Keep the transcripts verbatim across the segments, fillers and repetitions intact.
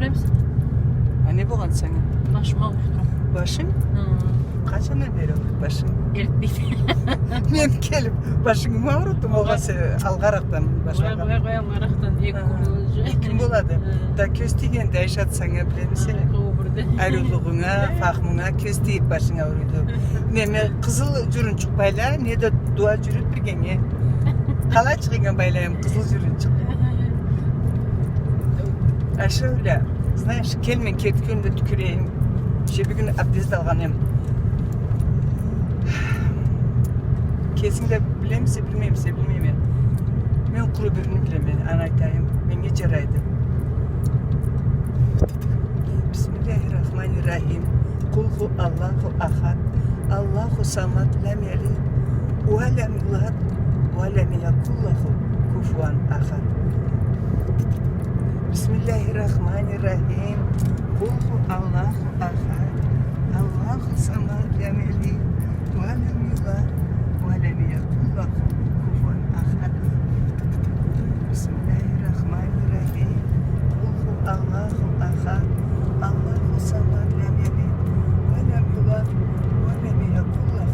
Билемисе? А не болгъан санга? Башым ауруп тура. Башынг? Хы. Къачандан бери ауруйт башынг? Эртден. Мен келип, башынгы ауруттум, огъесе алгъаракъдан башланнган. Къой, къой, къой, алгъаракъдан, эки кюн болду. Эки кюн болады. Хы. Да кёз тийгенди, Айшат, санга, билемисе? Хы, къобурда. Ариулугъунга, фахмунга кёз тийип башынг ауруйду. Неме, къызыл журунчукъ байла, не да дуа жюрют биргенге. Къалай чыгъыннган байлайым къызыл журунчукъ. Айшауля, знаешь, кел, мен керти кёлюмде тюкюрейим. Ше, бюгюн абдез да алгъан эм. Кесинг да билемисе, билмеймисе, билмейме. Мен къуру бирини билеме, аны айтайым. Меннге жарайды. بسم الله الرحمن الرحيم. قل هو الله أحد، الله الصمد، لم يلد ولم يولد ولم يكن له كفوا أحد. بسم الله الرحمن الرحيم. قل هو الله أحد، الله الصمد، لم يلد ولم يولد ولم يكن له كفوا أحد. بسم الله الرحمن الرحيم. قل هو الله أحد، الله الصمد، لم يلد ولم يولد ولم يكن له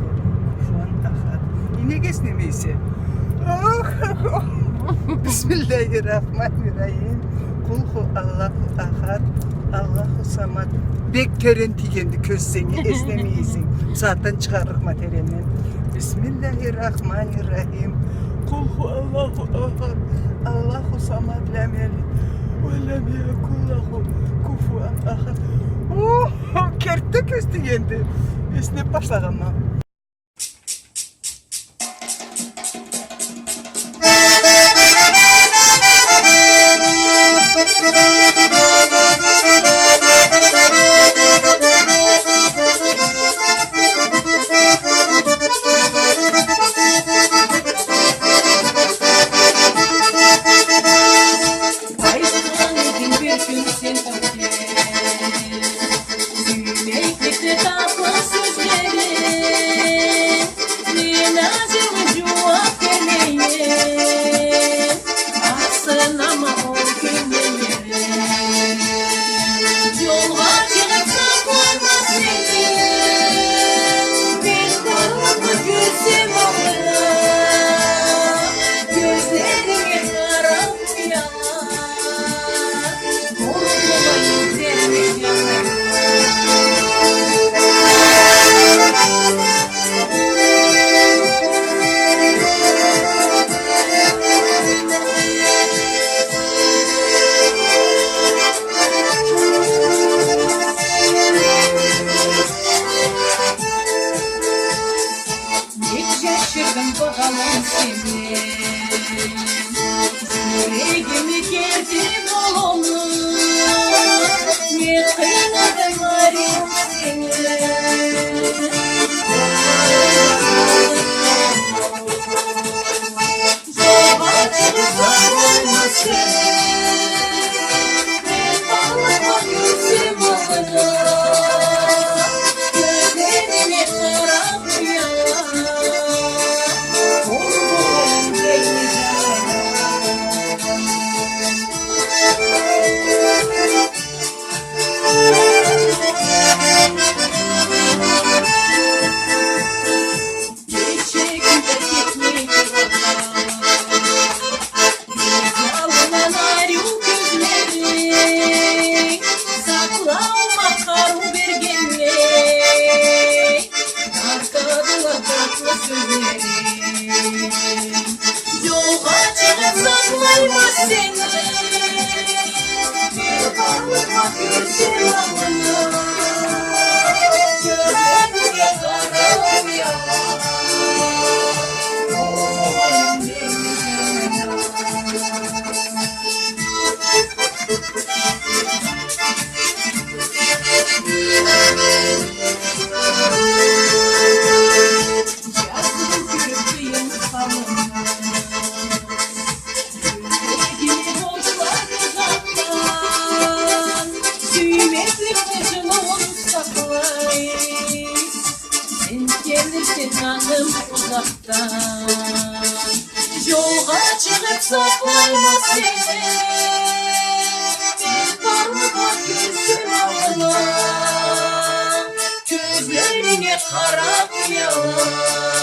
كفوا أحد. Энеге эснемейсе. بسم الله الرحمن الرحيم. قل هو الله أحد، الله الصمد. Бек терен тийгенди кёз санга, эснемейсенг. Сагъатдан чыгъарырыкъма тереннен. بسم الله الرحمن الرحيم. قل هو الله أحد، الله الصمد، لم يلد ولم يكن له كفوا أحد. О, керти да кёз тийгенди. Эснеп башлагъанма. Айтхан эдинг бир кюн сен тёкген сюймекликде татлы сёзлеринг. Мен а сеннге жууап бермейме, акъсынама ол кюннге. Жолгъа чыгъып сакълайма сени, мен барлыкъны кёрсем алда, кёзлеринге къарап уяла. Нек жашырдынг багъалым сен менден? Жюрегими керти болуумну нек къыйнадынг, ариу сен? Гече кюн да кетмей тургъанлай, кёз аллындан ариу кёзлеринг, сакълаума къарыу бергенлей, таркъадыла татлы сёзлеринг. Жолгъа чыгъып сакълайма сени. Жазыкъ кёрюп къыйын халынгы, сюймекликни отлагъан, сюймекликни жылыуун сакълай. Сен келирсе, жаным, узакъдан, жолгъа чыгъып сакълайма сени. Мен барлыкъ къара дунияла.